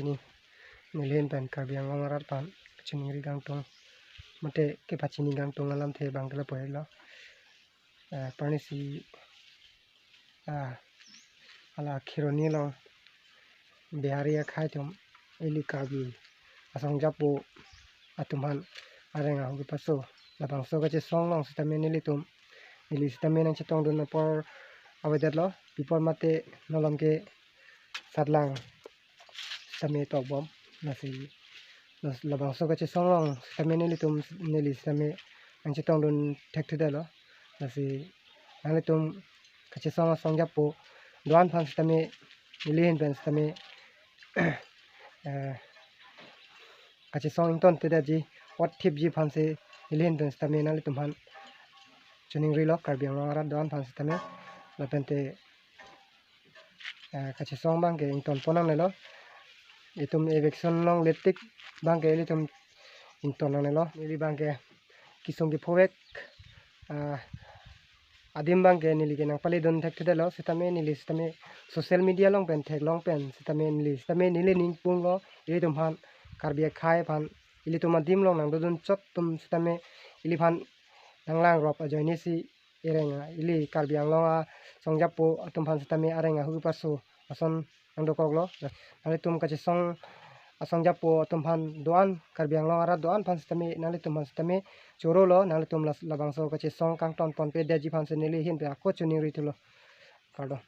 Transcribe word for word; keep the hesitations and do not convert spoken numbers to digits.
Neli ahin pen Karbi Anglong arat aphan kachiningri kangtung, mate kepachini kangtung alamthe abang ke lapu helo. Eh, arnisi, ah, hala Kheroni along Bihari akhei atum ili Karbi asong japo atum aphan areng ahu kepaso labangso kachesong along sitame nelitum, neli sitame nangchetongdun apor avedetlo, pi apor mate non malom ke satlang sitame tokbom. Lasi, las-, labangso kachesong along sitame nelitum, neli sitame nangchetongdun thekthedetlo. Lasi nanglitum kachesong asong japo do-an aphan sitame neli ahin pen sitame, eh, kachesong ingtontedetji, ot thipji aphansi neli ahin pen sitame nanglitum aphan chiningrilo, Karbi Anglong arat do-an aphan sitame. Lapente, eh, kachesong abang ke ingtonpon nangnelo. Itum eviction along letik abang ke ilitum ington nangnelo. Neli abang ke kesung kephovek, ah, adim abang ke neli ke nangpaledun thekthedetlo, sitame neli sitame social media along pen theklong pen sitame neli sitame neli ning punglo, ilitum aphan, Karbi akhei aphan, ilitum adim along nangdodun chot atum sitame ili aphan nanglangrop ajoinesi areng a, ili Karbi Anglong asong japo atum aphan sitame areng ahu kepaso ason nangdokoklo. Nanglitum kachesong asong japo atum aphan do-an, Karbi Anglong arat do-an aphan sitame nanglitum aphan sitame chorolo, nanglitum las-, labangso kachesong kangtonponpedetji aphansi neli ahin pen ako chiningri thulo. Kardom.